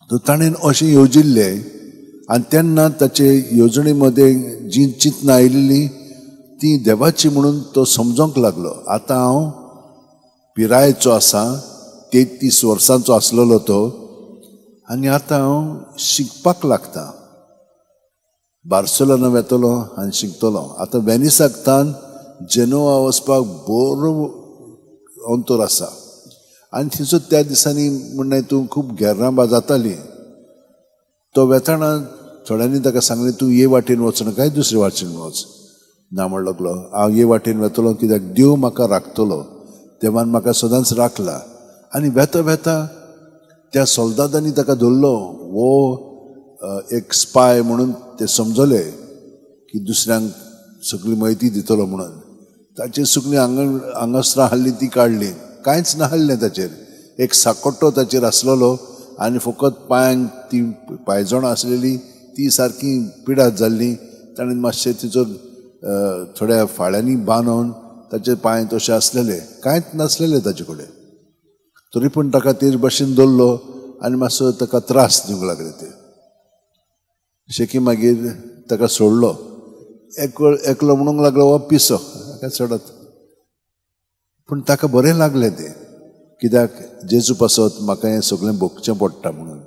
तो ताणें अशें येवजिल्लें आनी तेन्ना ताचे येवजणे मदें जीं चिंतनां आयिल्लीं ती देवाची म्हणून तो समजोंक लागलो. आतां हांव पिरायेचो आसा, 33 वर्सांचो आसलेलो तो, आनी आतां हांव शिकपाक लागता. बार्सेलोना वेतलो आनी शिकतलो. आतां वेनिसाक तान जेनोवा वचपाक बरो अंतर आसा आनी थंयसर त्या दिसांनी म्हणल्यार तूं खूब गेर्रांबा जाताली. तो वेताना थोड्यांनी ताका सांगलें, तूं हे वाटेन वचना काय दुसरे वाटेन वच. ना म्हण लागलो, हांव हे वाटेन वेतलो कित्याक देव म्हाका राखतलो, देवान म्हाका सदांच राखला. आनी वेता वेता त्या सोल्दादांनी ताका धरलो. वो एक स्पाय म्हणून ते समजले की दुसऱ्यांक सगळी म्हायती दितलो म्हणून. ताचेर सगळीं आंगस्त्रां हाडलीं ती काडली, कांयच नाहलें ताचेर. एक साकोट्टो ताचेर आसलेलो आनी फकत पांयांक ती पांयजणां आसलेली ती सारकी पिडात जाल्ली. ताणें मातशें तिचो थोड्या फाळ्यांनी बांदून ताचे पांय तशे आसलेले, कांयच नासलेले ताचे कडेन. तरी पूण ताका तेज भशेन दवरलो आनी मातसो ताका त्रास दिवंक लागले ते. शेकी मागीर ताका सोडलो. एकलो म्हणूंक लागलो, हो पिसो, ताका सोडत. पूण ताका बरें लागलें तें, कित्याक जेजू पासत म्हाका हें सगळें भोगचें पडटा म्हणून.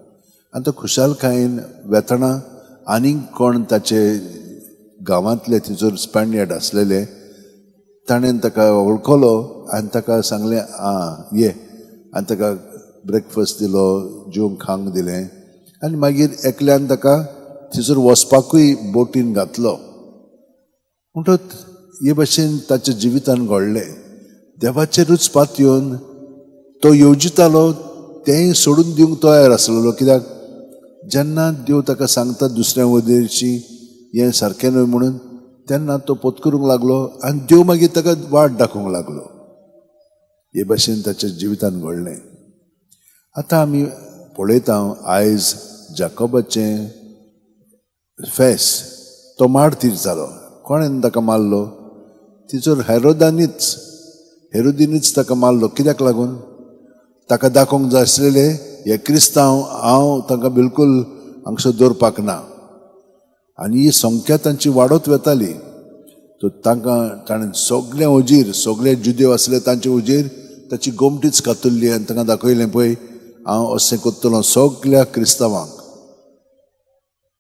आनी तो खुशालकायेन वेतना आनीक कोण ताचे गांवांतले थंयसर स्पॅनियर्ड आसलेले ताणें ताका वळखलो आनी ताका सांगलें, आं ये. आनी ताका ब्रेकफास्ट दिलो, जेवंक खावंक दिलें. आनी मागीर एकल्यान ताका थंयसर वचपाकूय बोटीन घातलो. म्हणटच हे भशेन ताच्या जिवितान घडलें. देवाचेरूच पातयेवन तो येवजितालो तेंय सोडून दिवंक तयार आसलेलो. कित्याक जेन्ना देव ताका सांगता दुसऱ्या वदेरची हें सारकें न्हय म्हणून, तेन्ना तो पोतकरूंक लागलो आनी देव मागीर ताका वाट दाखोवंक लागलो. हे भशेन ताच्या जिवितान घडलें. आतां आमी पळयता आयज जाकोबाचें फेस, तो मारतीर जालो. कोणेन ताका मारलो? तिचोर हेरोदीनीच ताका मारलो. कित्याक लागून? ताका दाखोवंक जाय आसलेले हे क्रिस्तांव हांव तांकां बिलकूल हांगसर दवरपाक ना. आनी ही संख्या तांची वाडत वेताली. तो तांकां ताणें सगळें उजीर, सगळे जुदेव आसले तांचे उजीर ताची गोमटीच कातुल्ली आनी तांकां दाखयलें, पळय हांव अशें करतलो सगळ्या क्रिस्तांवांक.